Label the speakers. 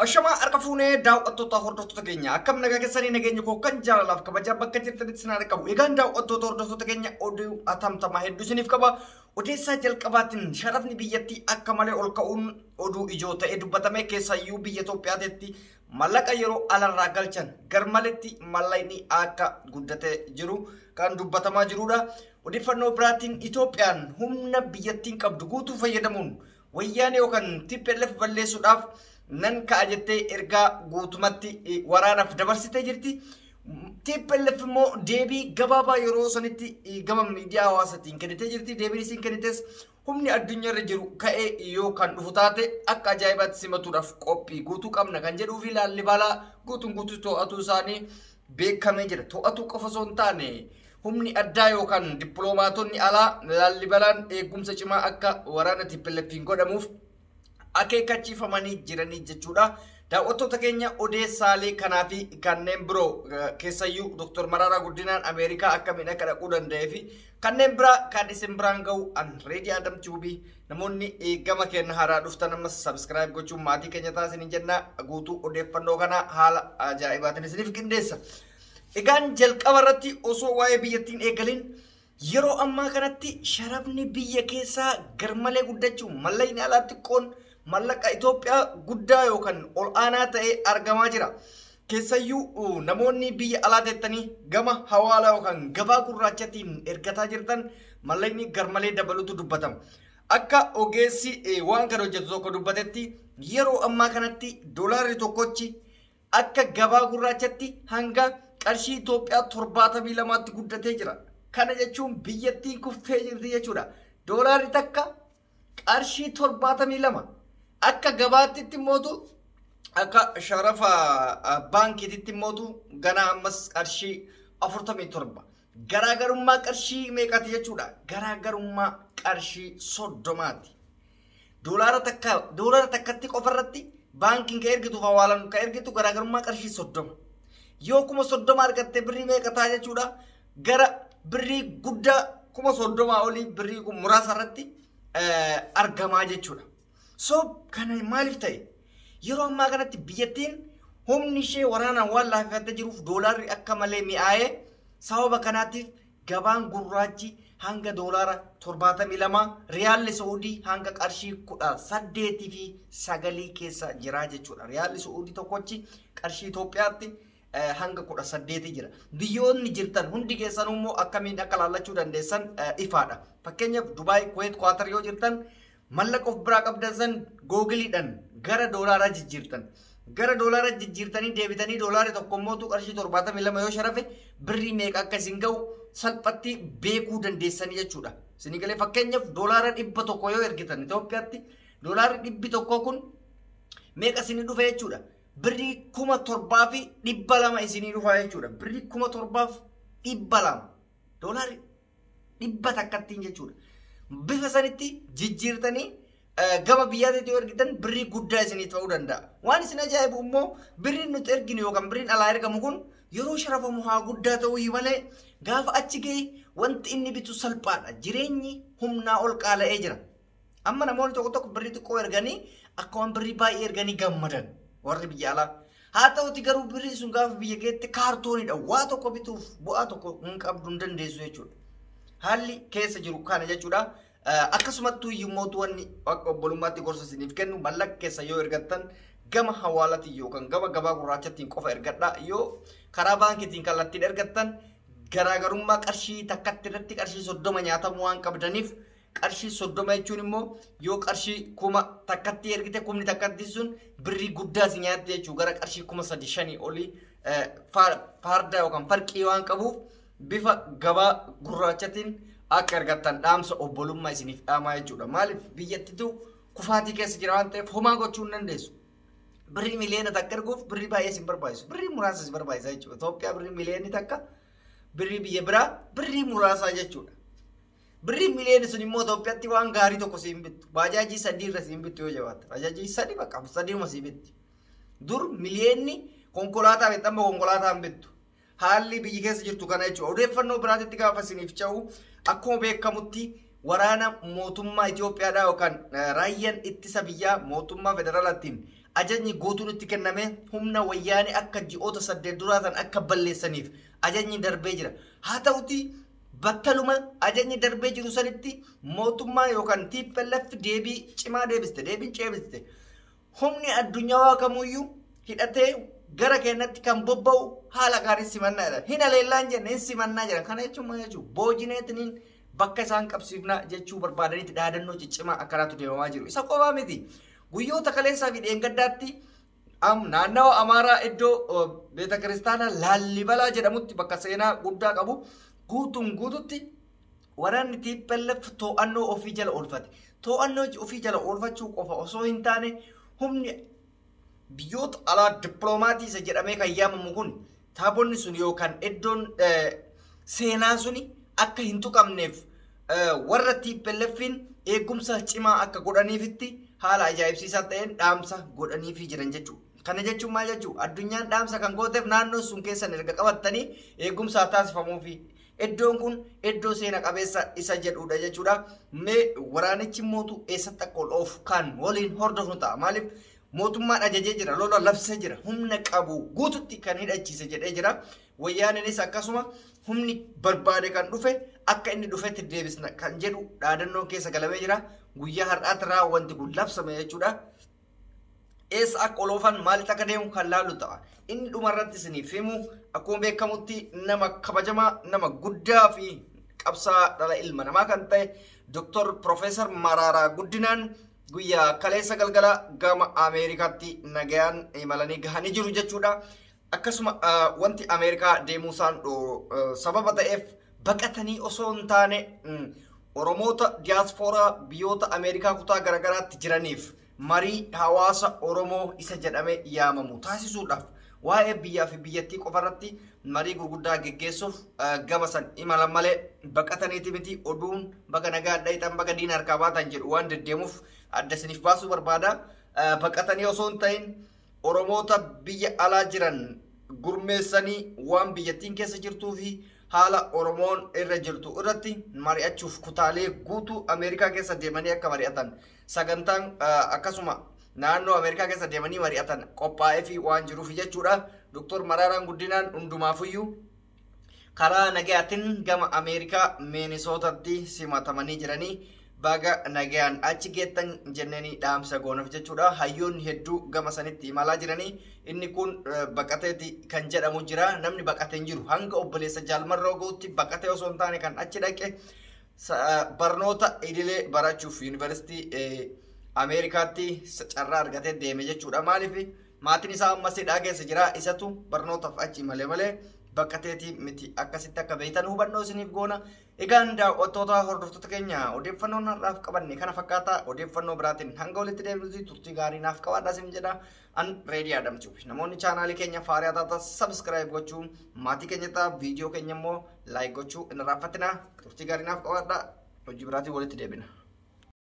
Speaker 1: Ashamaa harka fuunee daawwattoota hordoftoota keenya akkam nagaa keessanii nageenya koo kan jaalalaaf kabajaa bakka jirtanitti isin haa qabu. Egaan daawwattoota hordoftoota keenya oduu atamtamaa hedduu isiniif qaba. Odeessaa jalqabaatiin sharafni biyyattii akka malee ol ka'uun oduu ijoo ta'ee dubbatame keessayyuu biyya Itoophiyaatti mallaqa yeroo alarraa galchan garmaletti mallaqni akka guddatee jiru kan dubbatamaa jirudha. Odeeffannoo biraatiin Itoophiyaan humna biyyattiin qabdu guutuu fayyadamuun wayyaanee yookaan TPLF balleessuudhaaf nan ka'a jettee ergaa guutumatti waraanaaf dabarsitee jirti. TPLF immoo deebii gabaabaa yeroo sanitti gama miidiyaa hawaasaatiin kennitee jirti. Deebiin isiin kennites humni addunyaarra jiru ka'ee yoo kan dhufu taate akka ajaa'ibaatti simatuudhaaf qophii guutuu qabna kan jedhuu fi Laallibalaa guutuun guutuu to'atuu isaanii beekamee jira. To'atuu qofa osoo hin taane humni addaa yookaan dippiloomaatonni alaa Laallibalaan eegumsa cimaa akka waraana TPLFiin godhamuuf akeekkachiifamanii jiranii jechuudha. Daawwattoota keenya odeessaalee kanaa fi kanneen biroo keessayyuu Dr. Mararaa Guddinaan Ameerikaa akkamiin akka dhaquu danda'ee fi kanneen biraa kan isin biraan ga'u an Reedii Adam Tuubii namoonni gama keenya haaraa dhuftan ammas subscribe gochuun maatii keenya taasisanii jenna guutuu odeeffannoo kana haala ajaa'ibaatiin isiniif qindeessa. Egaan jalqaba irratti osoo waa'ee biyyattiin eegalin yeroo ammaa kanatti sharafni biyya keessaa garmalee guddachuu mallaqni alaa xiqqoon mallaqa Itoophiyaa guddaa yookaan ol aanaa ta'e argamaa jira. Keessayyuu namoonni biyya alaa teettanii gama hawaalaa yookaan gabaa gurraachatiin ergataa jirtan mallaqni garmalee dabaluutu dubbatama. Akka ogeessi waan kana hojjetu tokko dubbatetti yeroo ammaa kanatti doolaarri tokkochi akka gabaa gurraachatti hanga qarshii Itoophiyaa 72tti guddatee jira. Kana jechuun biyyattiin kuftee jirti jechuudha. Doolaarri takka qarshii 72 akka gabaatti mootu akka sharafa baankiitti mootu ganaa ammas qarshii 47. Garaagarummaa qarshii meeqaati jechuudha? Garaagarummaa qarshii 30ti. Doolaara takka doolaara takkatti qofarratti baankiin ka ergitu hawaalaan ka ergitu garaagarummaa qarshii 30. Yoo 30,000 argatte birrii meeqa ta'a jechuudha? Gara birrii guddaa 30,000 olii birrii muraasa irratti argamaa jechuudha. So kana maaliif ta'e? Yeroo ammaa kanatti biyyattiin humni ishee waraanaan waan laaffattee jiruuf doolaarri akka malee mi'aayee sababa kanaatiif gabaan gurraachi hanga doolaara 72 riyaalli Saa'udii hanga qarshii 18 fi 9 keessa jira jechuudha. Riyaalli Saa'udii tokkochi qarshii Itoophiyaatti hanga 18 jira. Biyyoonni jirtan hundi keessan immoo akkamiin akka laallachuu dandeessan ifaadha. Fakkeenyaaf Dubaay, Kuwait, Kwaatar yoo jirtan mallaqa of biraa qabdan san googiliidhaan gara doolaaraa jijjiirtan. Gara doolaaraa jijjiirtanii deebitanii doolaarri tokko immoo qarshii 72 yoo sharafe birrii meeqa akka isin ga'u salphatti beekuu dandeessanii jechuudha. Isinii galee fakkeenyaaf doolaara 100 yoo ergitan Itoophiyaatti doolaarri 100 kun meeqa isinii dhufa jechuudha. Birrii 7,200 isinii dhufa jechuudha. Birrii 7,200 doolaarri 100 takkattiin jechuudha. Bifa sanitti jijjiirtanii gama biyyaatti yoo ergitan birrii guddaa isinii ta'uu danda'a. Waan isin ajaa'ibu immoo birriin nuti erginu yookaan birriin alaa ergamu kun yeroo sharafamu haa guddaa ta'uu malee gaafa achi ga'e wanti inni bitu salphaadha. Jireenyi humnaa ol qaala'ee jira. Amma namoonni tokko tokko birrii xiqqoo erganii akka waan birrii baay'ee erganii gammadan warri biyya alaa. Haa ta'uti garuu birrii sun gaafa biyya keetti kaartoonidha. Waa tokko bituuf bu'aa tokko hin qabdu hin dandeessu jechuudha. Haalli keessa jiru kana jechuudha. Akkasumattuu iyyuu wanni akka obbolummaatti gorsa isiniif kennu mallaqa keessa yoo ergattan gama hawaalaatiin yookaan gama gabaa gurraachattiin qofa ergadhaa. Yoo karaa baankiitiin kallattiin ergattan garaagarummaa qarshii takkatti irratti qarshii 30 nyaatamuu waan qabdaniif qarshii 30 jechuun immoo yoo qarshii 1,000 takkatti ergite kumni takkatti sun birrii guddaa si nyaatte jechuudha. Gara qarshii 3,500 olii farda yookaan farqii waan qabuuf bifa gabaa gurraachatiin akka ergattan dhaamsa obbolummaa isiniif dhaamaa jechuudha. Maaliif biyyattitu kufaatii keessa jira waan ta'eef homaa gochuu hin dandeessu. Birrii miliyoona takka erguuf birrii baay'ee isin barbaachisu. Birrii muraasa isin barbaachisa jechuudha. Itoophiyaa birrii miliyoonni takka birrii biyya biraa birrii muraasa jechuudha. Birrii miliyoonni sun immoo Itoophiyaatti waan gaarii tokko siin bittu. Baajaajii 3 irra siin bittu yoo jabaatte. Baajaajii 3 bakka 3 siin bitti. Dur miliyoonni konkolaataa bitti amma konkolaataa hin bittu. Haalli biyyi keessa jirtu kana jechuudha. Odeeffannoo biraatitti gaafa isiniif ce'u akkuma beekamutti waraana mootummaa Itoophiyaadhaa yookaan raayyaan ittisa biyyaa mootummaa federaalaatiin Ajajni guutuun itti kenname humna wayyaanee akka ji'oota 8 duraatan akka balleessaniif ajajni darbee jira. Haa ta'uti battaluma ajajni darbee jiru sanitti mootummaa yookaan TPLF deebii cimaa deebiste, deebiin ceebiste. Humni addunyaa kamuyyuu hidhatee gara keenyatti kan bobba'u haala gaarii simannaa jedha. Hin aleellaan jenne hin simannaa jedhan. Kana jechuun maal jechuudha? Boojineetiniin bakka isaan qabsiifnaa jechuu barbaadanitti dhaadannoo ciccimaa akkanaatu deemamaa jiru. Isa qofaa miti. Guyyoota kaleessaa fi dheengaddaatti naannawa Amaaraa iddoo beeta kiristaanaa Laallibalaa jedhamutti bakka seenaa guddaa qabu guutuun guututti waraanni TPLF to'annoo ofii jala oolfate. To'annoo ofii jala oolfachuu qofa osoo hin taane humni biyyoota alaa dippiloomaatii isa jedhamee kan yaamamu kun taabonni sun yookaan iddoon seenaa suni akka hin tuqamneef warra TPLFin eegumsa cimaa akka godhaniifitti haala ajaa'ibsiisaa ta'een dhaamsa godhaniifii jiran jechuudha. Kana jechuun maal jechuudha? Addunyaan dhaamsa kan gooteef naannoon sun keessan erga qabattanii eegumsa taasifamuufi iddoon kun iddoo seena qabeessa isa jedhudha jechuudha. Mee waraanichi mootu eessatti akka ol oofu kan waliin hordofnu ta'a. Maaliif mootummaan ajajee jira, lola labsee jira, humna qabu guututti kan hidhachiise jedhee jira. Wayyaaninis akkasuma humni barbaade kan dhufe akka inni dhufetti deebisna kan jedhu dhaadannoon keessa galamee jira. Guyyaa har'aatti wanti kun labsame jechuudha. Eessa akka ol oofan maalitti akka deemu kan laalu ta'a. Inni dhumarratti isiniif himu akkuma beekamutti nama kabajamaa, nama guddaa fi qabsaa dhala ilma namaa kan ta'e Dr. Profeesar Mararaa Guddinaan guyyaa kaleessa galgala gama Ameerikaatti nagayaan imalanii gahanii jiru jechuudha. Akkasuma wanti Ameerikaa deemuu isaan sababa ta'eef baqatanii osoo hin taane Oromoota diyaaspooraa biyyoota Ameerikaa kutaa garaagaraatti jiraniif marii hawaasa Oromoo isa jedhamee yaamamu taasisuudhaaf waa'ee biyyaa fi biyyattii qofarratti marii gurguddaa geggeessuuf gama san imalan malee baqataniiti miti. Oduun baga nagaa dhayitan baga diina harkaa baatan jedhu waan deddeemuuf adda isiniif baasuu barbaada. Baqatanii osoo hin ta'in Oromoota biyya alaa jiran gurmeessanii waan biyyattiin keessa jirtuu fi haala Oromoon irra jirtu irratti mari'achuuf kutaalee guutuu Ameerikaa keessa deemanii akka mari'atan sagantaan akkasuma naannoo Ameerikaa keessa deemanii mari'atan qophaa'ee fi waan jiruuf jechuudha. Dr. Maraaraan Guddinaan hundumaafuyyuu karaa nagayaatiin gama Ameerikaa Minisootatti simatamanii jiranii baga nagayaan achi geettan jenneeni dhaamsa goonuuf jechuudha. Hayyoonni hedduu gama sanitti imalaa jiranii inni kun baqateeti kan jedhamu jira. Namni baqatee hin jiru hanga obboleessa Jaalmarroo guutti baqatee osoo hin taane kan achi dhaqe barnoota idilee barachuuf yuunivarsiitii Ameerikaatti carraa argatee deeme jechuudha. Maaliif maatiin isaa ammas hidhaa keessa jira, isatu barnootaaf achi malee malee baqateeti miti. Akkasitti akka beektan hubannoo isiniif goona. Egaan daawwattoota hordoftoota keenya odeeffannoon har'aaf qabanne kana fakkaata. Odeeffannoo biraatiin hanga walitti deebinutti turtii gaarii naaf qabaadhaa isin jedha. An Reedii Adamchuuf namoonni chaanaalii keenya faariyaa taatan subscribe gochuun maatii keenya ta'a, viidiyoo keenya immoo like gochuu hin irraanfatinaa. Turtii gaarii naaf qabaadhaa. Hojii biraatiin walitti deebina.